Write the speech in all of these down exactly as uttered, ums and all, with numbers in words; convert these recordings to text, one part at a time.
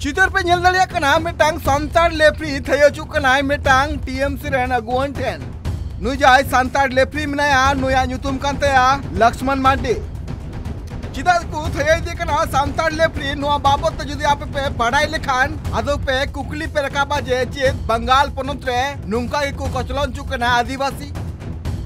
ᱪᱤᱛᱟᱹᱨ ᱯᱮ ᱧᱮᱞ ᱫᱟᱲᱮᱭᱟᱜ ᱠᱟᱱᱟ, ᱢᱤᱫᱴᱟᱝ ᱥᱟᱱᱛᱟᱲ ᱞᱮᱯᱷᱨᱤ ᱛᱷᱟᱹᱭᱟᱹ ᱦᱚᱪᱚᱜ ᱠᱟᱱᱟᱭ ᱢᱤᱫᱴᱟᱝ ᱴᱤᱮᱢᱥᱤ ᱨᱮᱱ ᱟᱹᱜᱩᱣᱟᱹᱱ ᱴᱷᱮᱱ᱾ ᱱᱩᱭ ᱡᱟᱦᱟᱸᱭ ᱥᱟᱱᱛᱟᱲ ᱞᱮᱯᱷᱨᱤ ᱢᱮᱱᱟᱭᱟ, ᱱᱩᱭᱟᱜ ᱧᱩᱛᱩᱢ ᱠᱟᱱ ᱛᱟᱭᱟ ᱞᱚᱠᱥᱢᱚᱱ ᱢᱟᱨᱰᱤ᱾ ᱪᱮᱫᱟᱜ ᱠᱚ ᱛᱷᱟᱹᱭᱟᱹ ᱤᱫᱤ ᱠᱟᱱᱟ ᱥᱟᱱᱛᱟᱲ ᱞᱮᱯᱷᱨᱤ, ᱱᱚᱣᱟ ᱵᱟᱵᱚᱫ ᱛᱮ ᱡᱩᱫᱤ ᱟᱯᱮ ᱯᱮ ᱵᱟᱰᱟᱭ ᱞᱮᱠᱷᱟᱱ, ᱟᱫᱚ ᱯᱮ ᱠᱩᱠᱞᱤ ᱯᱮ ᱨᱟᱠᱟᱵᱟ ᱡᱮ ᱪᱮᱫ ᱵᱟᱝᱜᱟᱞ ᱯᱚᱱᱚᱛ ᱨᱮ ᱱᱚᱝᱠᱟ ᱜᱮᱠᱚ ᱠᱚᱪᱞᱚᱱ ᱦᱚᱪᱚᱜ ᱠᱟᱱᱟ ᱟᱹᱫᱤᱵᱟᱹᱥᱤ?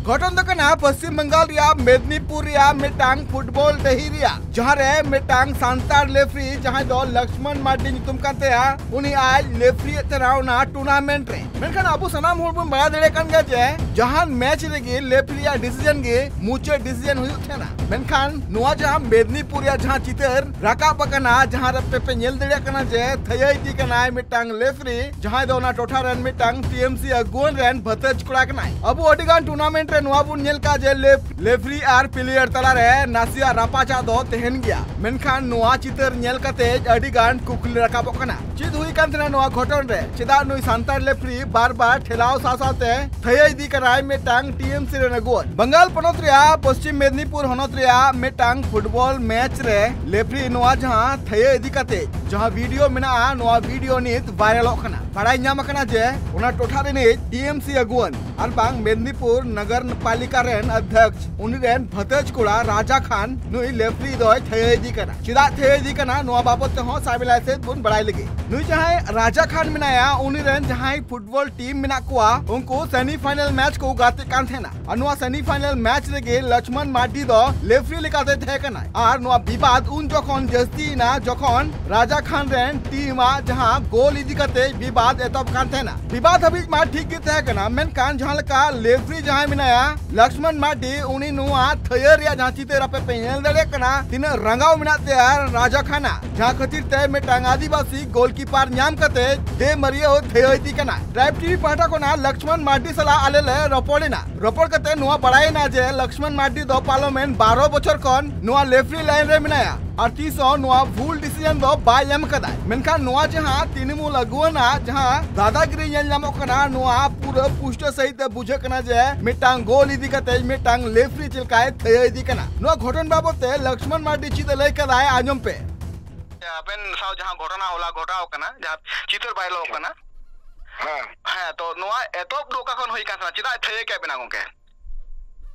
ᱜᱷᱚᱴᱚᱱ ᱫᱚ ᱠᱟᱱᱟ ᱯᱚᱥᱪᱤᱢ ᱵᱟᱝᱜᱟᱞ ᱨᱮᱭᱟᱜ ᱢᱮᱫᱽᱱᱤᱯᱩᱨ ᱨᱮᱭᱟᱜ ᱢᱤᱫᱴᱟᱝ ᱯᱷᱩᱴᱵᱚᱞ ᱰᱟᱹᱦᱤ ᱨᱮᱭᱟᱜ, ᱡᱟᱦᱟᱸ ᱨᱮ ᱢᱤᱫᱴᱟᱝ ᱥᱟᱱᱛᱟᱲ ᱞᱮᱯᱷᱨᱤ ᱡᱟᱦᱟᱸᱭ ᱫᱚ ᱞᱚᱠᱥᱢᱚᱱ ᱢᱟᱨᱰᱤ ᱧᱩᱛᱩᱢ ᱠᱟᱱ ᱛᱟᱭᱟ, ᱩᱱᱤ ᱟᱡ ᱞᱮᱯᱷᱨᱤ ᱮᱫ ᱛᱟᱦᱮᱱᱟ ᱚᱱᱟ ᱴᱩᱨᱱᱟᱢᱮᱱᱴ ᱨᱮ᱾ ᱢᱮᱱᱠᱷᱟᱱ ᱟᱵᱚ ᱥᱟᱱᱟᱢ ᱦᱚᱲ ᱵᱚᱱ ᱵᱟᱲᱟᱭ ᱫᱟᱲᱮᱭᱟᱜ ᱠᱟᱱ ᱜᱮᱭᱟ ᱡᱮ ᱡᱟᱦᱟᱱ ᱢᱮᱪ ᱨᱮᱜᱮ ᱞᱮᱯᱷᱨᱤ ᱨᱮᱭᱟᱜ ᱰᱤᱥᱤᱡᱚᱱ ᱜᱮ ᱢᱩᱪᱟᱹᱫ ᱰᱤᱥᱤᱡᱚᱱ ᱦᱩᱭᱩᱜ ᱛᱟᱦᱮᱱᱟ᱾ ᱢᱮᱱᱠᱷᱟᱱ ᱱᱚᱣᱟ ᱡᱟᱦᱟᱸ ᱢᱮᱫᱽᱱᱤᱯᱩᱨ ᱨᱮᱭᱟᱜ ᱡᱟᱦᱟᱸ ᱪᱤᱛᱟᱹᱨ ᱨᱟᱠᱟᱵ ᱟᱠᱟᱱᱟ, ᱡᱟᱦᱟᱸ ᱨᱮ ᱯᱮ, ᱯᱮ ᱧᱮᱞ ᱫᱟᱲᱮᱭᱟᱜ ᱠᱟᱱᱟ ᱡᱮ ᱛᱷᱟᱹᱭᱟᱹ ᱤᱫᱤ ᱠᱟᱱᱟᱭ ᱢᱤᱫᱴᱟᱝ ᱞᱮᱯᱷᱨᱤ, ᱡᱟᱦᱟᱸᱭ ᱫᱚ ᱚᱱᱟ ᱴᱚᱴᱷᱟ ᱨᱮᱱ ᱢᱤᱫᱴᱟᱝ ᱴᱤᱮᱢᱥᱤ ᱟᱹᱜᱩᱣᱟᱹᱱ ᱨᱮᱱ ᱵᱷᱟᱹᱛᱟᱹᱡ ᱠᱚᱲᱟ ᱠᱟᱱᱟᱭ᱾ ᱟᱵᱚ ᱟᱹᱰᱤ ᱜᱟᱱ ᱴᱩᱨᱱᱟᱢᱮᱱᱴ ᱨᱮ ᱱᱚᱣᱟ ᱵᱚᱱ ᱧᱮᱞ ᱠᱟᱜᱼᱟ ᱡᱮ ᱞᱮᱯᱷ-, ᱞᱮᱯᱷᱨᱤ ᱟᱨ ᱯᱞᱮᱭᱟᱨ ᱛᱟᱞᱟᱨᱮ ᱱᱟᱥᱮᱭᱟᱜ ᱨᱟᱯᱟᱪᱟᱜ ᱫᱚ ᱛᱟᱦᱮᱱ ᱜᱮᱭᱟ, ᱢᱮᱱᱠᱷᱟᱱ ᱱᱚᱣᱟ ᱪᱤᱛᱟᱹᱨ ᱧᱮᱞ ᱠᱟᱛᱮ ᱟᱹᱰᱤ ᱜᱟᱱ ᱠᱩᱠᱞᱤ ᱨᱟᱠᱟᱵᱚᱜ ᱠᱟᱱᱟ, ᱪᱮᱫ ᱦᱩᱭ ᱠᱟᱱ ᱛᱟᱦᱮᱱᱟ ᱱᱚᱣᱟ ᱜᱷᱚᱴᱚᱱ ᱨᱮ? ᱪᱮᱫᱟᱜ ᱱᱩᱭ ᱥᱟᱱᱛᱟᱲ ᱞᱮᱯᱷᱨᱤ ᱵᱟᱨ ᱵᱟᱨ ᱴᱷᱮᱞᱟᱣ ᱥᱟᱶ ᱥᱟᱶᱛᱮ ᱛᱷᱟᱹᱭᱟᱹ ᱤᱫᱤ ᱠᱟᱱᱟᱭ ᱢᱤᱫᱴᱟᱝ ᱴᱤᱮᱢᱥᱤ ᱨᱮᱱ ᱟᱹᱜᱩᱣᱟᱹᱱ? ᱵᱟᱝᱜᱟᱞ ᱯᱚᱱᱚᱛ ᱨᱮᱭᱟᱜ ᱯᱚᱥᱪᱤᱢ ᱢᱮᱫᱽᱱᱤᱯᱩᱨ ᱦᱚᱱᱚᱛ ᱨᱮᱭᱟᱜ ᱢᱤᱫᱴᱟᱝ ᱯᱷᱩᱴᱵᱚᱞ ᱢᱮᱪ ᱨᱮ ᱞᱮᱯᱷᱨᱤ ᱱᱚᱣᱟ ᱡᱟᱦᱟᱸ ᱛᱷᱟᱹᱭᱟᱹ ᱤᱫᱤ ᱠᱟᱛᱮ ᱡᱟᱦᱟᱸ ᱵᱷᱤᱰᱤᱭᱳ ᱢᱮᱱᱟᱜᱼᱟ, ᱱᱚᱣᱟ ᱵᱷᱤᱰᱤᱭᱳ ᱱᱤᱛ ᱵᱷᱟᱭᱨᱟᱞᱚᱜ ᱠᱟᱱᱟ᱾ ᱵᱟᱲᱟᱭ ᱧᱟᱢ ᱟᱠᱟᱱᱟ ᱡᱮ ᱚᱱᱟ ᱴᱚᱴᱷᱟ ᱨᱤᱱᱤᱡ ᱴᱤᱮᱢᱥᱤ ᱟᱹᱜᱩᱣᱟᱹᱱ ᱟᱨ ᱵᱟᱝ ᱢᱮᱫᱽᱱᱤᱯᱩᱨ ᱱᱚᱜᱚᱨ ᱯᱟᱞᱤᱠᱟ ᱨᱮᱱ ᱚᱫᱷᱭᱚᱠᱥ, ᱩᱱᱤ ᱨᱮᱱ ᱵᱷᱟᱹᱛᱟᱹᱡ ᱠᱚᱲᱟ ᱨᱟᱡᱟ ᱠᱷᱟᱱ ᱱᱩᱭ ᱞᱮᱯᱷᱨᱤ ᱫᱚᱭ ᱛᱷᱟᱹᱭᱟᱹ ᱤᱫᱤ ᱠᱟᱱᱟ᱾ ᱪᱮᱫᱟᱜ ᱛᱷᱟᱹᱭᱟᱹ ᱤᱫᱤ ᱠᱟᱱᱟ, ᱱᱚᱣᱟ ᱵᱟᱵᱚᱛ ᱛᱮᱦᱚᱸ ᱥᱟᱵ ᱞᱟᱭ ᱥᱮᱫ ᱵᱚᱱ ᱵᱟᱲᱟᱭ ᱞᱮᱜᱮ᱾ ᱱᱩᱭ ᱡᱟᱦᱟᱸᱭ ᱨᱟᱡᱟ ᱠᱷᱟᱱ ᱢᱮᱱᱟᱭᱟ, ᱩᱱᱤ ᱨᱮᱱ ᱡᱟᱦᱟᱸᱭ ᱯᱷᱩᱴᱵᱚᱞ ᱴᱤᱢ ᱢᱮᱱᱟᱜ ᱠᱚᱣᱟ, ᱩᱱᱠᱩ ᱥᱮᱢᱤ ᱯᱷᱟᱭᱱᱟᱞ ᱢᱮᱪ ᱠᱚ ᱜᱟᱛᱮᱜ ᱠᱟᱱ ᱛᱟᱦᱮᱱᱟ᱾ ᱟᱨ ᱱᱚᱣᱟ ᱥᱮᱢᱤ ᱯᱷᱟᱭᱱᱟᱞ ᱢᱮᱪ ᱨᱮᱜᱮ ᱞᱚᱠᱥᱢᱚᱱ ᱢᱟᱨᱰᱤ ᱫᱚ ᱞᱮᱯᱷᱨᱤ ᱞᱮᱠᱟᱛᱮ ᱛᱟᱦᱮᱸ ᱠᱟᱱᱟᱭ᱾ ᱟᱨ ᱱᱚᱣᱟ ᱵᱤᱵᱟᱫ ᱩᱱ ᱡᱚᱠᱷᱚᱱ ᱡᱟᱹᱥᱛᱤᱭᱮᱱᱟ, ᱡᱚᱠᱷᱚᱱ ᱨᱟᱡᱟ ᱠᱷᱟᱱ ᱨᱮᱱ ᱴᱤᱢ ᱟᱜ ᱡᱟᱦᱟᱸ ᱜᱳᱞ ᱤᱫᱤ ᱠᱟᱛᱮ ᱵᱤᱵᱟᱫ ᱮᱛᱚᱦᱚᱵ ᱠᱟᱱ ᱛᱟᱦᱮᱱᱟ᱾ ᱵᱤᱵᱟᱫ ᱦᱟᱹᱵᱤᱡ ᱢᱟ ᱴᱷᱤᱠ ᱜᱮ ᱛᱟᱦᱮᱸ ᱠᱟᱱᱟ, ᱢᱮᱱᱠᱷᱟᱱ ᱡᱟᱦᱟᱸ ᱞᱮᱠᱟ ᱞᱮᱯᱷᱨᱤ ᱡᱟᱦᱟᱸᱭ ᱢᱮᱱᱟᱭᱟ, ᱞᱚᱠᱥᱢᱚᱱ ᱢᱟᱨᱰᱤ, ᱩᱱᱤ ᱱᱚᱣᱟ ᱛᱷᱟᱹᱭᱟᱹ ᱨᱮᱭᱟᱜ ᱡᱟᱦᱟᱸ ᱪᱤᱛᱟᱹᱨ ᱟᱯᱮ ᱯᱮ ᱧᱮᱞ ᱫᱟᱲᱮᱭᱟᱜ ᱠᱟᱱᱟ, ᱛᱤᱱᱟᱹᱜ ᱨᱟᱸᱜᱟᱣ ᱢᱮᱱᱟᱜ ᱛᱟᱭᱟ ᱨᱟᱡᱟ ᱠᱷᱟᱱ ᱟᱜ, ᱡᱟᱦᱟᱸ ᱠᱷᱟᱹᱛᱤᱨ ᱛᱮ ᱢᱤᱫᱴᱟᱝ ᱟᱹᱫᱤᱵᱟᱹᱥᱤ ᱜᱳᱞᱠᱤᱯᱟᱨ ᱧᱟᱢ ᱠᱟᱛᱮ ᱫᱮ ᱢᱟᱹᱨᱤᱭᱟᱹ ᱛᱷᱟᱹᱭᱟᱹ ᱤᱫᱤ ᱠᱟᱱᱟ᱾ ᱴᱨᱟᱭᱤᱵᱽ ᱴᱤᱵᱷᱤ ᱯᱟᱦᱴᱟ ᱠᱷᱚᱱᱟᱜ ᱞᱚᱠᱥᱢᱚᱱ ᱢᱟᱨᱰᱤ ᱥᱟᱞᱟᱜ ᱟᱞᱮ ᱞᱮ ᱨᱚᱯᱚᱲ ᱮᱱᱟ᱾ ᱨᱚᱯᱚᱲ ᱠᱟᱛᱮ ᱱᱚᱣᱟ ᱵᱟᱲᱟᱭᱮᱱᱟ ᱡᱮ ᱞᱚᱠᱥᱢᱚᱱ ᱢᱟᱨᱰᱤ ᱫᱚ ᱯᱟᱨᱚᱢᱮᱱ ᱵᱟᱨᱚ ᱵᱚᱪᱷᱚᱨ ᱠᱷᱚᱱ ᱱᱚᱣᱟ ᱞᱮᱯᱷᱨᱤ ᱞᱟᱭᱤᱱ ᱨᱮ ᱢᱮᱱᱟᱭᱟ ᱟᱨ ᱛᱤᱥ ᱦᱚᱸ ᱱᱚᱣᱟ ᱵᱷᱩᱞ ᱰᱤᱥᱤᱡᱚᱱ ᱫᱚ ᱵᱟᱭ ᱮᱢ ᱠᱟᱫᱟᱭ᱾ ᱢᱮᱱᱠᱷᱟᱱ ᱱᱚᱣᱟ ᱡᱟᱦᱟᱸ ᱛᱨᱤᱱᱢᱩᱞ ᱟᱹᱜᱩᱣᱟᱹᱱᱟᱜ ᱡᱟᱦᱟᱸ ᱫᱟᱫᱟᱜᱤᱨᱤ ᱧᱮᱞ ᱧᱟᱢᱚᱜ ᱠᱟᱱᱟ, ᱱᱚᱣᱟ ᱯᱩᱨᱟᱹ ᱯᱩᱥᱴᱟᱹ ᱥᱟᱹᱦᱤᱡ ᱛᱮ ᱵᱩᱡᱷᱟᱹᱜ ᱠᱟᱱᱟ ᱡᱮ ᱢᱤᱫᱴᱟᱝ ᱜᱳᱞ ᱤᱫᱤ ᱠᱟᱛᱮ ᱢᱤᱫᱴᱟᱝ ᱞᱮᱯᱷᱨᱤ ᱪᱮᱫ ᱞᱮᱠᱟᱭ ᱛᱷᱟᱹᱭᱟᱹ ᱤᱫᱤ ᱠᱟᱱᱟ᱾ ᱱᱚᱣᱟ ᱜᱷᱚᱴᱚᱱ ᱵᱟᱵᱚᱛ ᱛᱮ ᱞᱚᱠᱥᱢᱚᱱ ᱢᱟᱨᱰᱤ ᱪᱮᱫ ᱮ ᱞᱟᱹᱭ ᱠᱟᱫᱟᱭ, ᱟᱸᱡᱚᱢ ᱯᱮ᱾ ᱟᱵᱮᱱ ᱥᱟᱶ ᱡᱟᱦᱟᱸ ᱜᱷᱚᱴᱚᱱᱟ ᱦᱚᱞᱟ ᱜᱷᱚᱴᱟᱣ ᱠᱟᱱᱟ, ᱡᱟᱦᱟᱸ ᱪᱤᱛᱟᱹᱨ viral ᱠᱟᱱᱟ, ᱦᱮᱸ᱾ ᱦᱮᱸ, ᱛᱚ ᱱᱚᱣᱟ ᱮᱛᱚᱦᱚᱵ ᱫᱚ ᱚᱠᱟ ᱠᱷᱚᱱ ᱦᱩᱭ ᱠᱟᱱ ᱛᱟᱦᱮᱱᱟ? ᱪᱮᱫᱟᱜ ᱛᱷᱟᱹᱭᱟᱹ ᱠᱮᱫ ᱵᱮᱱᱟ ᱜᱚᱝᱠᱮ?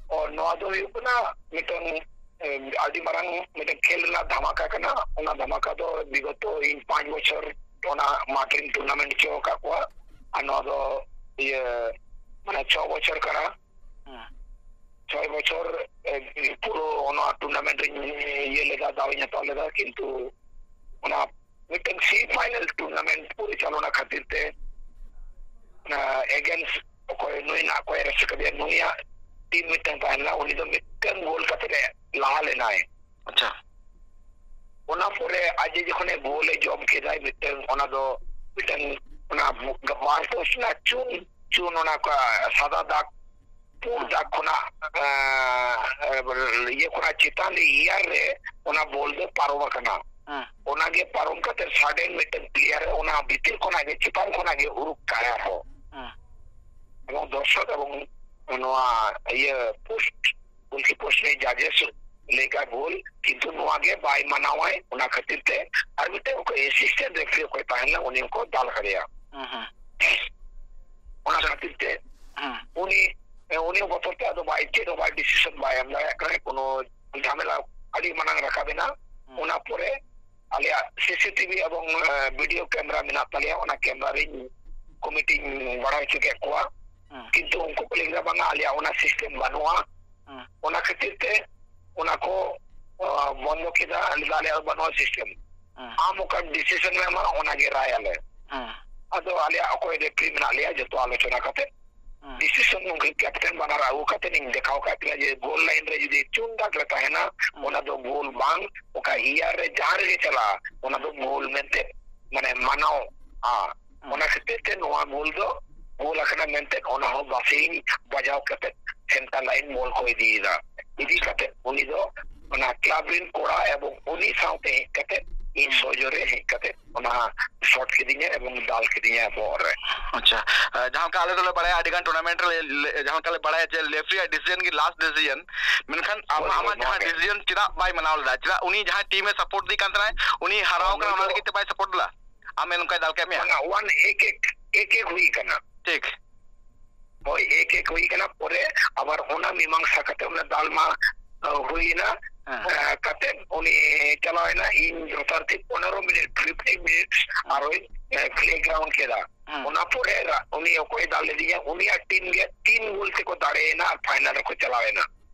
ᱚ, ᱱᱚᱣᱟ ᱫᱚ ᱦᱩᱭᱩᱜ ᱠᱟᱱᱟ ᱢᱤᱫᱴᱟᱝ, ᱮ, ᱟᱹᱰᱤ ᱢᱟᱨᱟᱝ ᱢᱤᱫᱴᱟᱝ ᱠᱷᱮᱞ ᱨᱮᱱᱟᱜ ᱫᱷᱟᱢᱟᱠᱟ ᱠᱟᱱᱟ᱾ ᱚᱱᱟ ᱫᱷᱟᱢᱟᱠᱟ ᱫᱚ ᱵᱤᱜᱚᱛᱚ ᱤᱧ ᱯᱟᱸᱪ ᱵᱚᱪᱷᱚᱨ ᱚᱱᱟ ᱢᱟᱴᱷ ᱨᱤᱧ tournament ᱦᱚᱪᱚ ᱟᱠᱟᱫ ᱠᱚᱣᱟ᱾ ᱟᱨ ᱱᱚᱣᱟ ᱫᱚ ᱤᱭᱟᱹ, ᱢᱟᱱᱮ ᱪᱷᱚ ᱵᱚᱪᱷᱚᱨ ᱠᱟᱱᱟ᱾ ᱦᱮᱸ᱾ ᱪᱷᱚᱭ ᱵᱚᱪᱷᱚᱨ, ᱮ, ᱯᱩᱨᱟᱹ ᱚᱱᱟ tournament ᱨᱤᱧ ᱤᱭᱟᱹ ᱞᱮᱫᱟ, ᱫᱟᱣ ᱤᱧ ᱦᱟᱛᱟᱣ ᱞᱮᱫᱟ, ᱠᱤᱱᱛᱩ ᱚᱱᱟ ᱢᱤᱫᱴᱟᱝ semi final tournament ᱯᱚᱨᱤᱪᱟᱞᱚᱱᱟ ᱠᱷᱟᱹᱛᱤᱨ ᱛᱮ, ᱚᱱᱟ against ᱚᱠᱚᱭ ᱱᱩᱭ ᱱᱟᱜ ᱚᱠᱚᱭ arrest ᱠᱟᱫᱮᱭᱟ, ᱱᱩᱭᱟᱜ team ᱢᱤᱫᱴᱟᱝ ᱛᱟᱦᱮᱸ ᱞᱮᱱᱟ, ᱩᱱᱤ ᱫᱚ ᱢᱤᱫᱴᱟᱝ ᱜᱳᱞ ᱠᱟᱛᱮ ᱮ ᱞᱟᱦᱟ ᱞᱮᱱᱟᱭ᱾ ᱟᱪᱪᱷᱟ᱾ ᱚᱱᱟ ᱯᱚᱨᱮ ᱟᱡ ᱡᱚᱠᱷᱚᱱᱮ ᱜᱳᱞ ᱮ ᱡᱚᱢ ᱠᱮᱫᱟᱭ, ᱢᱤᱫᱴᱟᱝ ᱚᱱᱟ ᱫᱚ ᱢᱤᱫᱴᱟᱝ ᱚᱱᱟ ᱵᱟᱨ post ᱨᱮᱱᱟᱜ ᱪᱩᱱ, ᱪᱩᱱ ᱚᱱᱟ ᱠᱚ ᱥᱟᱫᱟ ᱫᱟᱜᱽ, ᱯᱩᱸᱰ ᱦᱮᱸ᱾ ᱫᱟᱜᱽ ᱠᱷᱚᱱᱟᱜ, ᱮᱸ, ᱤᱭᱟᱹ ᱠᱷᱚᱱᱟᱜ ᱪᱮᱛᱟᱱ ᱨᱮ ᱮᱭᱟᱨ ᱨᱮ ᱚᱱᱟ ᱵᱚᱞ ᱫᱚ ᱯᱟᱨᱚᱢ ᱟᱠᱟᱱᱟ᱾ ᱦᱮᱸ᱾ ᱚᱱᱟᱜᱮ ᱯᱟᱨᱚᱢ ᱠᱟᱛᱮ sudden ᱢᱤᱫᱴᱟᱝ player ᱚᱱᱟ ᱵᱷᱤᱛᱤᱨ ᱠᱷᱚᱱᱟᱜ ᱜᱮ, ᱪᱮᱛᱟᱱ ᱠᱷᱚᱱᱟᱜ ᱜᱮ ᱩᱨᱩᱠ ᱠᱟᱭ ᱟᱨᱦᱚᱸ᱾ ᱦᱮᱸ᱾ ᱮᱵᱚᱝ ᱫᱚᱨᱥᱚᱠ ᱮᱵᱚᱝ ᱱᱚᱣᱟ ᱤᱭᱟᱹ post, goalkeeper post ᱨᱮ judges ᱞᱟᱹᱭ ᱠᱟᱜ ᱜᱳᱞ, ᱠᱤᱱᱛᱩ ᱱᱚᱣᱟ ᱜᱮ ᱵᱟᱭ ᱢᱟᱱᱟᱣᱟᱭ, ᱚᱱᱟ ᱠᱷᱟᱹᱛᱤᱨ ᱛᱮ ᱟᱨ ᱢᱤᱫᱴᱮᱱ ᱚᱠᱚᱭ assistant referee ᱚᱠᱚᱭ ᱛᱟᱦᱮᱸ ᱞᱮᱱᱟ, ᱩᱱᱤ ᱦᱚᱸᱠᱚ ᱫᱟᱞ ᱠᱟᱫᱮᱭᱟ᱾ ᱦᱮᱸ, ᱦᱮᱸ᱾ ᱚᱱᱟ ᱠᱷᱟᱹᱛᱤᱨ ᱛᱮ ᱦᱮᱸ᱾ ᱩᱱᱤ, ᱩᱱᱤ ᱦᱚᱸ ᱵᱚᱛᱚᱨ ᱛᱮ ᱟᱫᱚ ᱵᱟᱭ, ᱪᱮᱫ ᱦᱚᱸ ᱵᱟᱭ decision ᱵᱟᱭ ᱮᱢ ᱫᱟᱲᱮᱭᱟᱜ ᱠᱟᱱᱟ, ᱠᱳᱱᱳ ᱡᱷᱟᱢᱮᱞᱟ ᱟᱹᱰᱤ ᱢᱟᱨᱟᱝ ᱨᱟᱠᱟᱵ ᱮᱱᱟ᱾ ᱦᱮᱸ᱾ ᱚᱱᱟ ᱯᱚᱨᱮ ᱟᱞᱮᱭᱟᱜ CCTV ᱮᱵᱚᱝ, ᱮ, video camera ᱢᱮᱱᱟᱜ ᱛᱟᱞᱮᱭᱟ, ᱚᱱᱟ camera ᱨᱤᱧ committee ᱤᱧ ᱵᱟᱲᱟᱭ ᱦᱚᱪᱚ ᱠᱮᱫ ᱠᱚᱣᱟ᱾ ᱦᱮᱸ᱾ ᱠᱤᱱᱛᱩ ᱩᱱᱠᱩ ᱠᱚ ᱞᱟᱹᱭ ᱠᱮᱫᱟ, "ᱵᱟᱝᱟ, ᱟᱞᱮᱭᱟᱜ ᱚᱱᱟ system ᱵᱟᱹᱱᱩᱜᱼᱟ, ᱦᱮᱸ᱾ ᱚᱱᱟ ᱠᱷᱟᱹᱛᱤᱨ ᱛᱮ ᱚᱱᱟ ᱠᱚ, ᱟ, ᱵᱚᱱᱫᱚ ᱠᱮᱫᱟ, ᱟᱞᱮ ᱫᱚ, ᱟᱞᱮᱭᱟᱜ ᱵᱟᱹᱱᱩᱜᱼᱟ system᱾ ᱦᱮᱸ᱾ ᱟᱢ ᱚᱠᱟ decision ᱮᱢᱟ, ᱚᱱᱟᱜᱮ ᱨᱟᱭ ᱟᱞᱮ᱾" ᱦᱮᱸ᱾ ᱟᱫᱚ ᱟᱞᱮᱭᱟᱜ ᱚᱠᱚᱭ referee ᱢᱮᱱᱟᱜ ᱞᱮᱭᱟ, ᱡᱚᱛᱚ ᱟᱞᱳᱪᱚᱱᱟ ᱠᱟᱛᱮ ᱦᱮᱸ᱾ decision ᱩᱱᱠᱤᱱ captain ᱵᱟᱱᱟᱨ ᱟᱹᱜᱩ ᱠᱟᱛᱮ ᱤᱧ ᱫᱮᱠᱷᱟᱣ ᱠᱟᱜ ᱠᱤᱱᱟ ᱡᱮ goal line ᱨᱮ ᱡᱩᱫᱤ ᱪᱩᱱ ᱫᱟᱜᱽ ᱨᱮ ᱛᱟᱦᱮᱱᱟ, ᱦᱮᱸ᱾ ᱚᱱᱟ ᱫᱚ ᱜᱳᱞ ᱵᱟᱝ, ᱚᱠᱟ ᱮᱭᱟᱨ ᱨᱮ ᱡᱟᱦᱟᱸ ᱨᱮᱜᱮ ᱪᱟᱞᱟᱜᱼᱟ, ᱚᱱᱟ ᱫᱚ ᱜᱳᱞ ᱢᱮᱱᱛᱮ, ᱢᱟᱱᱮ, ᱢᱟᱱᱟᱣᱟ᱾ ᱦᱮᱸ᱾ ᱚᱱᱟ ᱠᱷᱟᱹᱛᱤᱨ ᱛᱮ ᱱᱚᱣᱟ ᱜᱳᱞ ᱫᱚ ᱜᱳᱞ ᱟᱠᱟᱱᱟ ᱢᱮᱱᱛᱮ, ᱚᱱᱟ ᱦᱚᱸ ᱵᱟᱥᱤᱧ ᱵᱟᱡᱟᱣ ᱠᱟᱛᱮ center line ᱵᱚᱞ ᱠᱚ ᱤᱫᱤᱭᱮᱫᱟ᱾ ᱤᱫᱤ ᱟᱪᱪᱷᱟ᱾ ᱠᱟᱛᱮ ᱩᱱᱤ ᱫᱚ ᱚᱱᱟ club ᱨᱮᱱ ᱠᱚᱲᱟ ᱮᱵᱚᱝ ᱩᱱᱤ ᱥᱟᱶᱛᱮ ᱦᱮᱡ ᱠᱟᱛᱮ ᱤᱧ ᱥᱚᱡᱚᱨᱮ ᱦᱮᱡ ᱠᱟᱛᱮ ᱚᱱᱟ ᱥᱚᱴ ᱠᱤᱫᱤᱧᱟ ᱮᱵᱚᱝ ᱫᱟᱞ ᱠᱤᱫᱤᱧᱟ ᱵᱚᱦᱚᱜ ᱨᱮ᱾ ᱟᱪᱪᱷᱟ᱾ ᱮ, ᱡᱟᱦᱟᱸ ᱞᱮᱠᱟ ᱟᱞᱮ ᱫᱚᱞᱮ ᱵᱟᱲᱟᱭᱟ, ᱟᱹᱰᱤ ᱜᱟᱱ ᱴᱩᱨᱱᱟᱢᱮᱱᱴ ᱨᱮ ᱞᱮ, ᱞᱮ, ᱡᱟᱦᱟᱸ ᱞᱮᱠᱟ ᱞᱮ ᱵᱟᱲᱟᱭᱟ ᱡᱮ ᱞᱮᱯᱷᱨᱤᱭᱟᱜ ᱰᱤᱥᱤᱡᱚᱱ ᱜᱮ ᱞᱟᱥᱴ ᱰᱤᱥᱤᱡᱚᱱ, ᱢᱮᱱᱠᱷᱟᱱ ᱟᱢ, ᱦᱳᱭ, ᱦᱳᱭ, ᱟᱢᱟᱜ ᱱᱚᱣᱟ ᱡᱟᱦᱟᱸ ᱜᱮ᱾ ᱰᱤᱥᱤᱡᱚᱱ ᱪᱮᱫᱟᱜ ᱵᱟᱭ ᱢᱟᱱᱟᱣ ᱞᱮᱫᱟ? ᱪᱮᱫᱟᱜ ᱩᱱᱤ ᱡᱟᱦᱟᱸ ᱴᱤᱢ ᱮ ᱥᱟᱯᱳᱨᱴ ᱤᱫᱤ ᱠᱟᱱ ᱛᱟᱦᱮᱱᱟᱭ, ᱩᱱᱤ ᱦᱟᱨᱟᱣ ᱦᱳᱭ, ᱠᱟᱱᱟ, ᱱᱩᱭ ᱚᱱᱟ ᱫᱚ ᱞᱟᱹᱜᱤᱫ ᱛᱮ ᱵᱟᱭ ᱥᱟᱯᱳᱨᱴ ᱞᱮᱫᱟ? ᱟᱢ ᱮᱱ ᱚᱱᱠᱟᱭ ᱫᱟᱞ ᱠᱮᱫ ᱢᱮᱭᱟ? ᱵᱟᱝᱟ, ᱚᱣᱟᱱ ᱮᱠ ᱮᱠ, ᱮᱠ ᱮᱠ ᱦᱩᱭ ᱠᱟᱱᱟ᱾ ᱴᱷᱤᱠ᱾ ᱦᱳᱭ, ᱮᱠ ᱮᱠ ᱦᱩᱭ ᱠᱟᱱᱟ᱾ ᱯᱚᱨᱮ ᱟᱵᱟᱨ ᱚᱱᱟ ᱢᱤᱢᱟᱝᱥᱟ ᱠᱟᱛᱮ ᱚᱱᱟ ᱫᱟᱞᱢᱟ, ᱟ, ᱦᱩᱭ ᱮᱱᱟ᱾ ᱦᱮᱸ᱾ ᱟ, ᱠᱟᱛᱮ ᱩᱱᱤ ᱪᱟᱞᱟᱣ ᱮᱱᱟ, ᱤᱧ ᱡᱚᱛᱷᱟᱛ ᱴᱷᱤᱠ ᱯᱚᱱᱮᱨᱚ ᱢᱤᱱᱤᱴ, ᱯᱷᱤᱯᱴᱤ ᱢᱤᱱᱤᱴᱥ ᱦᱮᱸ᱾ ᱟᱨᱚᱭ, ᱮ, ᱯᱞᱮ ᱜᱨᱟᱣᱩᱱᱰ ᱠᱮᱫᱟ᱾ ᱦᱮᱸ᱾ ᱚᱱᱟ ᱯᱚᱨᱮ ᱨᱟ-, ᱩᱱᱤ ᱚᱠᱚᱭ ᱫᱟᱞ ᱞᱮᱫᱮᱭᱟ, ᱩᱱᱤᱭᱟᱜ ᱴᱤᱢ ᱜᱮ ᱛᱤᱱ ᱜᱳᱞ ᱛᱮᱠᱚ ᱫᱟᱲᱮᱭᱮᱱᱟ ᱟᱨ ᱯᱷᱟᱭᱱᱟᱞ ᱨᱮᱠᱚ ᱪᱟᱞᱟᱣ ᱮᱱᱟ᱾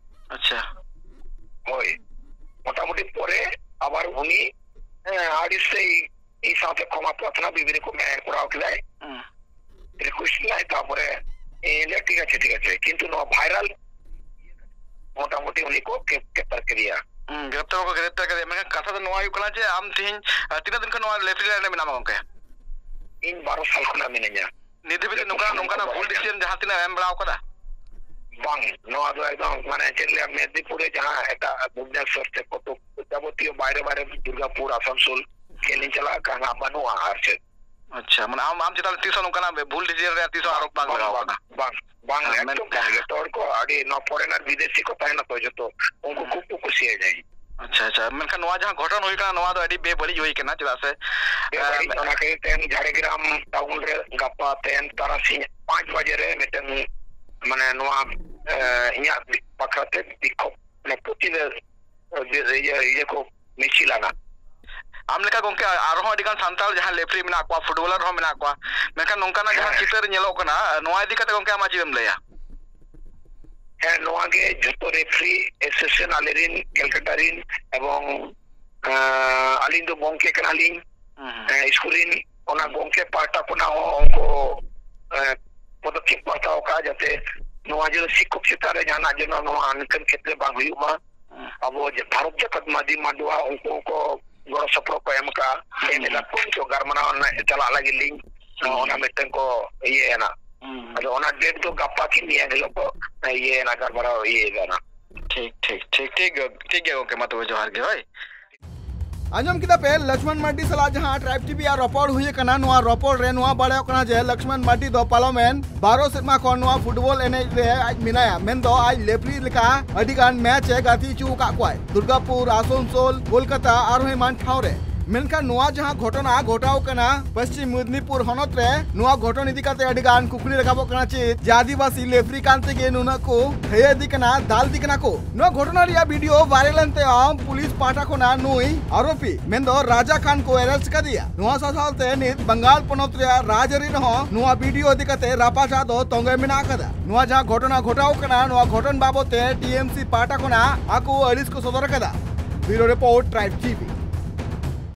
ᱟᱪᱪᱷᱟ᱾ ᱦᱳᱭ, ᱢᱚᱴᱟᱢᱩᱴᱤ ᱯᱚᱨᱮ ᱟᱵᱟᱨ ᱩᱱᱤ, ᱮ, ᱟᱹᱰᱤ ᱥᱟᱹᱭ ᱤᱧ ᱥᱟᱶᱛᱮ ᱠᱷᱚᱢᱟ ᱯᱨᱟᱨᱛᱷᱚᱱᱟ ᱵᱤᱵᱤᱨᱤ ᱠᱚ ᱢᱮ-, ᱠᱚᱨᱟᱣ ᱠᱮᱫᱟᱭ᱾ ᱦᱩᱸ᱾ ᱨᱤᱠᱩᱭᱮᱥᱴ ᱞᱮᱫᱟᱭ, ᱛᱟᱨᱯᱚᱨᱮ ᱤᱧ ᱞᱟᱹᱭᱟ, "ᱴᱷᱤᱠ ᱟᱪᱷᱮ, ᱴᱷᱤᱠ ᱟᱪᱷᱮ," ᱠᱤᱱᱛᱩ ᱱᱚᱣᱟ ᱵᱷᱟᱭᱨᱟᱞ ᱢᱚᱴᱟᱢᱩᱴᱤ ᱩᱱᱤ ᱠᱚ ᱜᱨᱮᱯ-, ᱜᱨᱮᱯᱛᱟᱨ ᱠᱮᱫᱮᱭᱟ᱾ ᱦᱩᱸ, ᱜᱨᱮᱯᱛᱟᱨ ᱢᱟᱠᱚ ᱜᱨᱮᱯᱛᱟᱨ ᱠᱮᱫᱮᱭᱟ, ᱢᱮᱱᱠᱷᱟᱱ ᱠᱟᱛᱷᱟ ᱫᱚ ᱱᱚᱣᱟ ᱦᱩᱭᱩᱜ ᱠᱟᱱᱟ ᱡᱮ ᱟᱢ ᱛᱮᱦᱮᱧ, ᱟᱨ ᱛᱤᱱᱟᱹᱜ ᱫᱤᱱ ᱠᱷᱚᱱ ᱱᱚᱣᱟ ᱞᱮᱯᱷᱨᱤ ᱞᱟᱭᱤᱱ ᱨᱮ ᱢᱮᱱᱟᱢᱟ ᱜᱚᱝᱠᱮ? ᱤᱧ ᱵᱟᱨᱚ ᱥᱟᱞ ᱠᱷᱚᱱᱟᱜ ᱢᱤᱱᱟᱹᱧᱟ᱾ ᱱᱤᱛ ᱫᱷᱟᱹᱵᱤᱡ ᱛᱮ ᱱᱚᱝᱠᱟᱱᱟᱜ, ᱱᱚᱝᱠᱟᱱᱟᱜ ᱵᱷᱩᱞ ᱰᱤᱥᱤᱡᱚᱱ ᱡᱟᱦᱟᱸ ᱛᱤᱱᱟᱹᱜ ᱮᱢ ᱵᱟᱲᱟᱣ ᱠᱟᱫᱟ? ᱵᱟᱝ, ᱱᱚᱣᱟ ᱫᱚ ᱮᱠᱫᱚᱢ, ᱢᱟᱱᱮ, ᱪᱮᱫ ᱞᱟᱹᱭᱟ, ᱢᱮᱫᱽᱱᱤᱯᱩᱨ ᱨᱮ ᱡᱟᱦᱟᱸ ᱮᱴᱟᱜ ᱵᱷᱩᱵᱽᱱᱮᱥᱚᱨ ᱛᱮ ᱠᱚᱛᱚ ᱡᱟᱵᱚᱛᱤᱭᱚ ᱵᱟᱭᱨᱮ ᱵᱟᱭᱨᱮ ᱫᱩᱨᱜᱟᱯᱩᱨ, ᱟᱥᱟᱱᱥᱳᱞ ᱠᱷᱮᱞ ᱤᱧ ᱪᱟᱞᱟᱜ ᱠᱟᱱᱟ, ᱵᱟᱹᱱᱩᱜᱼᱟ ᱟᱨ ᱪᱮᱫ᱾ ᱟᱪᱪᱷᱟ, ᱢᱟᱱᱮ ᱟᱢ, ᱟᱢ ᱪᱮᱛᱟᱱ ᱨᱮ ᱛᱤᱥ ᱦᱚᱸ ᱱᱚᱝᱠᱟᱱᱟᱜ ᱵᱷᱩᱞ ᱰᱤᱥᱤᱡᱚᱱ ᱨᱮᱭᱟᱜ ᱛᱤᱥ ᱦᱚᱸ ᱟᱨᱳᱯ ᱵᱟᱝ ᱞᱟᱜᱟᱣ ᱠᱟᱱᱟ? ᱵᱟᱝ, ᱵᱟᱝ, ᱦᱮᱸ, ᱮᱠᱫᱚᱢ ᱢᱮᱱ- ᱵᱟᱝ᱾ ᱡᱚᱛᱚ ᱦᱚᱲ ᱠᱚ ᱟᱹᱰᱤ, ᱱᱚᱣᱟ ᱯᱷᱚᱨᱮᱱᱟᱨ ᱵᱤᱫᱮᱥᱤ ᱠᱚ ᱛᱟᱦᱮᱱᱟ ᱛᱚ ᱡᱚᱛᱚ, ᱩᱱᱠᱩ ᱦᱮᱸ᱾ ᱠᱷᱩᱵ ᱠᱚ ᱠᱩᱥᱤᱭᱟᱹᱧᱟᱹ᱾ ᱟᱪᱪᱷᱟ, ᱟᱪᱪᱷᱟ, ᱢᱮᱱᱠᱷᱟᱱ ᱱᱚᱣᱟ ᱡᱟᱦᱟᱸ ᱜᱷᱚᱴᱚᱱ ᱦᱩᱭ ᱠᱟᱱᱟ, ᱱᱚᱣᱟ ᱫᱚ ᱟᱹᱰᱤ ᱵᱮᱵᱟᱹᱲᱤᱡ ᱦᱩᱭ ᱠᱟᱱᱟ, ᱪᱮᱫᱟᱜ ᱥᱮ, ᱵᱮᱵᱟᱹᱲᱤᱡ, ᱮᱸ, ᱚᱱᱟ ᱠᱷᱟᱹᱛᱤᱨ ᱛᱮ ᱡᱷᱟᱲᱜᱨᱟᱢ ᱴᱟᱣᱩᱱ ᱨᱮ ᱜᱟᱯᱟ ᱛᱮᱦᱮᱧ ᱛᱟᱨᱟᱥᱤᱧ ᱯᱟᱸᱪ ᱵᱟᱡᱮ ᱨᱮ ᱢᱤᱫᱴᱮᱱ, ᱢᱟᱱᱮ, ᱱᱚᱣᱟ, ᱮᱸ, ᱤᱧᱟᱹᱜ ᱵᱟᱠᱷᱨᱟ ᱛᱮ ᱵᱤᱠᱷᱳᱵ, ᱢᱟᱱᱮ, ᱯᱨᱚᱛᱤᱵᱟᱫ, ᱤᱭᱟᱹ, ᱤᱭᱟᱹ ᱠᱚ ᱢᱤᱪᱷᱤᱞ ᱟᱱᱟ᱾ ᱟᱢ ᱞᱮᱠᱟ ᱜᱚᱝᱠᱮ ᱟᱨᱦᱚᱸ ᱟᱹᱰᱤ ᱜᱟᱱ ᱥᱟᱱᱛᱟᱲ ᱡᱟᱦᱟᱸ ᱞᱮᱯᱷᱨᱤ ᱢᱮᱱᱟᱜ ᱠᱚᱣᱟ, ᱯᱷᱩᱴᱵᱚᱞᱟᱨ ᱦᱚᱸ ᱢᱮᱱᱟᱜ ᱠᱚᱣᱟ, ᱢᱮᱱᱠᱷᱟᱱ ᱱᱚᱝᱠᱟᱱᱟᱜ ᱡᱟᱦᱟᱸ ᱦᱮᱸ᱾ ᱪᱤᱛᱟᱹᱨ ᱧᱮᱞᱚᱜ ᱠᱟᱱᱟ, ᱱᱚᱣᱟ ᱤᱫᱤ ᱠᱟᱛᱮ ᱜᱚᱝᱠᱮ ᱟᱢᱟᱜ ᱪᱮᱫ ᱮᱢ ᱞᱟᱹᱭᱟ? ᱦᱮᱸ, ᱱᱚᱣᱟ ᱜᱮ ᱡᱷᱚᱛᱚ ᱨᱮᱯᱷᱨᱤ ᱮᱥᱳᱥᱤᱭᱮᱥᱚᱱ ᱟᱞᱮ ᱨᱤᱱ ᱠᱮᱞᱠᱟᱴᱟ ᱨᱤᱱ ᱮᱵᱚᱝ, ᱟᱸ, ᱟᱹᱞᱤᱧ ᱫᱚ ᱜᱚᱝᱠᱮ ᱠᱟᱱᱟᱞᱤᱧ, ᱦᱩᱸ, ᱦᱩᱸ᱾ ᱮᱸ, ᱥᱠᱩᱞ ᱨᱤᱱ, ᱚᱱᱟ ᱜᱚᱝᱠᱮ ᱯᱟᱦᱴᱟ ᱠᱷᱚᱱᱟᱜ ᱦᱚᱸ ᱩᱱᱠᱩ, ᱮᱸ, ᱯᱚᱫᱚᱠᱷᱮᱯ ᱠᱚ ᱦᱟᱛᱟᱣ ᱠᱟᱜᱼᱟ, ᱡᱟᱛᱮ ᱱᱚᱣᱟ ᱡᱮᱱᱚ ᱥᱤᱠᱠᱷᱚᱠ ᱪᱮᱛᱟᱱ ᱨᱮ ᱡᱟᱦᱟᱱᱟᱜ ᱡᱮᱱᱚ ᱱᱚᱣᱟ ᱚᱱᱠᱟᱱ ᱠᱷᱮᱛᱨᱮ ᱵᱟᱝ ᱦᱩᱭᱩᱜ ᱢᱟ᱾ ᱦᱩᱸ᱾ ᱟᱵᱚ ᱡᱮ ᱵᱷᱟᱨᱚᱛ ᱡᱟᱠᱟᱛ ᱢᱟᱹᱡᱷᱤ ᱢᱟᱰᱣᱟ ᱩᱱᱠᱩ ᱦᱚᱸᱠᱚ ᱜᱚᱲᱚ ᱥᱚᱯᱚᱦᱚᱫ ᱠᱚ ᱮᱢ ᱠᱟᱜᱼᱟ᱾ ᱦᱩᱸ᱾ ᱮᱱ ᱦᱤᱞᱳᱜ ᱠᱚ ᱪᱚ ᱜᱟᱞᱢᱟᱨᱟᱣ ᱨᱮᱱᱟᱜ ᱪᱟᱞᱟᱜ ᱞᱟᱹᱜᱤᱫ ᱞᱤᱧ, ᱦᱩᱸ᱾ ᱚᱱᱟ ᱢᱤᱫᱴᱮᱱ ᱠᱚ ᱤᱭᱟᱹᱭᱮᱱᱟ᱾ ᱦᱩᱸ᱾ ᱟᱫᱚ ᱚᱱᱟ ᱰᱮᱴ ᱫᱚ ᱜᱟᱯᱟ ᱠᱤ ᱢᱮᱭᱟᱝ ᱦᱤᱞᱳᱜ ᱠᱚ ᱤᱭᱟᱹᱭᱮᱱᱟ, ᱜᱟᱞᱢᱟᱨᱟᱣ ᱤᱭᱟᱹᱭᱮᱫᱟ ᱱᱟᱜ᱾ ᱴᱷᱤᱠ, ᱴᱷᱤᱠ, ᱴᱷᱤᱠ, ᱴᱷᱤᱠ ᱜᱮᱭᱟ, ᱴᱷᱤᱠ ᱜᱮᱭᱟ ᱜᱚᱝᱠᱮ, ᱢᱟ ᱛᱚᱵᱮ ᱡᱚᱦᱟᱨ ᱜᱮ, ᱦᱳᱭ᱾ ᱟᱸᱡᱚᱢ ᱠᱮᱫᱟ ᱯᱮ ᱞᱚᱠᱥᱢᱚᱱ ᱢᱟᱨᱰᱤ ᱥᱟᱞᱟᱜ ᱡᱟᱦᱟᱸ ᱴᱨᱟᱭᱤᱵᱽ ᱴᱤᱵᱷᱤ ᱟᱜ ᱨᱚᱯᱚᱲ ᱦᱩᱭ ᱟᱠᱟᱱᱟ᱾ ᱱᱚᱣᱟ ᱨᱚᱯᱚᱲ ᱨᱮ ᱱᱚᱣᱟ ᱵᱟᱲᱟᱭᱚᱜ ᱠᱟᱱᱟ ᱡᱮ ᱞᱚᱠᱥᱢᱚᱱ ᱢᱟᱨᱰᱤ ᱫᱚ ᱯᱟᱨᱚᱢᱮᱱ ᱵᱟᱨᱚ ᱥᱮᱨᱢᱟ ᱠᱷᱚᱱ ᱱᱚᱣᱟ ᱯᱷᱩᱴᱵᱚᱞ ᱮᱱᱮᱡ ᱨᱮ ᱟᱡ ᱢᱮᱱᱟᱭᱟ, ᱢᱮᱱᱫᱚ ᱟᱡ ᱞᱮᱯᱷᱨᱤ ᱞᱮᱠᱟ ᱟᱹᱰᱤ ᱜᱟᱱ ᱢᱮᱪ ᱮ ᱜᱟᱛᱮ ᱦᱚᱪᱚ ᱟᱠᱟᱫ ᱠᱚᱣᱟᱭ ᱫᱩᱨᱜᱟᱯᱩᱨ, ᱟᱥᱚᱱᱥᱳᱞ, ᱠᱳᱞᱠᱟᱛᱟ ᱟᱨᱦᱚᱸ ᱮᱢᱟᱱ ᱴᱷᱟᱶ ᱨᱮ᱾ ᱢᱮᱱᱠᱷᱟᱱ ᱱᱚᱣᱟ ᱡᱟᱦᱟᱸ ᱜᱷᱚᱴᱚᱱᱟ ᱜᱷᱚᱴᱟᱣ ᱠᱟᱱᱟ ᱯᱚᱥᱪᱤᱢ ᱢᱮᱫᱽᱱᱤᱯᱩᱨ ᱦᱚᱱᱚᱛ ᱨᱮ, ᱱᱚᱣᱟ ᱜᱷᱚᱴᱚᱱ ᱤᱫᱤ ᱠᱟᱛᱮ ᱟᱹᱰᱤ ᱜᱟᱱ ᱠᱩᱠᱞᱤ ᱨᱟᱠᱟᱵᱚᱜ ᱠᱟᱱᱟ, ᱪᱮᱫ ᱡᱮ ᱟᱹᱫᱤᱵᱟᱹᱥᱤ ᱞᱮᱯᱷᱨᱤ ᱠᱟᱱ ᱛᱮᱜᱮ ᱱᱩᱱᱟᱹᱜ ᱠᱚ ᱦᱮᱭᱟ ᱤᱫᱤ ᱠᱟᱱᱟ, ᱫᱟᱞ ᱤᱫᱤ ᱠᱟᱱᱟ ᱠᱚ? ᱱᱚᱣᱟ ᱜᱷᱚᱴᱚᱱᱟ ᱨᱮᱭᱟᱜ ᱵᱷᱤᱰᱤᱭᱳ ᱵᱷᱟᱭᱨᱟᱞ ᱮᱱ ᱛᱟᱭᱚᱢ ᱯᱩᱞᱤᱥ ᱯᱟᱦᱴᱟ ᱠᱷᱚᱱᱟᱜ ᱱᱩᱭ ᱟᱨᱳᱯᱤ ᱢᱮᱱᱫᱚ ᱨᱟᱡᱟ ᱠᱷᱟᱱ ᱠᱚ ᱮᱨᱮᱥᱴ ᱠᱟᱫᱮᱭᱟ᱾ ᱱᱚᱣᱟ ᱥᱟᱶ ᱥᱟᱶᱛᱮ ᱱᱤᱛ ᱵᱟᱝᱜᱟᱞ ᱯᱚᱱᱚᱛ ᱨᱮᱭᱟᱜ ᱨᱟᱡᱽᱟᱹᱨᱤ ᱨᱮᱦᱚᱸ ᱱᱚᱣᱟ ᱵᱷᱤᱰᱤᱭᱳ ᱤᱫᱤ ᱠᱟᱛᱮ ᱨᱟᱯᱟᱪᱟᱜ ᱫᱚ ᱛᱚᱸᱜᱮ ᱢᱮᱱᱟᱜ ᱟᱠᱟᱫᱟ᱾ ᱱᱚᱣᱟ ᱡᱟᱦᱟᱸ ᱜᱷᱚᱴᱚᱱᱟ ᱜᱷᱚᱴᱟᱣ ᱠᱟᱱᱟ, ᱱᱚᱣᱟ ᱜᱷᱚᱴᱚᱱ ᱵᱟᱵᱚᱛ ᱛᱮ ᱴᱤ ᱮᱢ ᱥᱤ ᱯᱟᱦᱴᱟ ᱠᱷᱚᱱᱟᱜ ᱟᱠᱚ ᱟᱹᱲᱤᱥ ᱠᱚ ᱥᱚᱫᱚᱨ ᱟᱠᱟᱫᱟ᱾ ᱵᱤᱭᱩᱨᱳ ᱨᱤᱯᱳᱨᱴ, ᱴᱨᱟᱭᱤᱵᱽ ᱴᱤᱵᱷᱤ᱾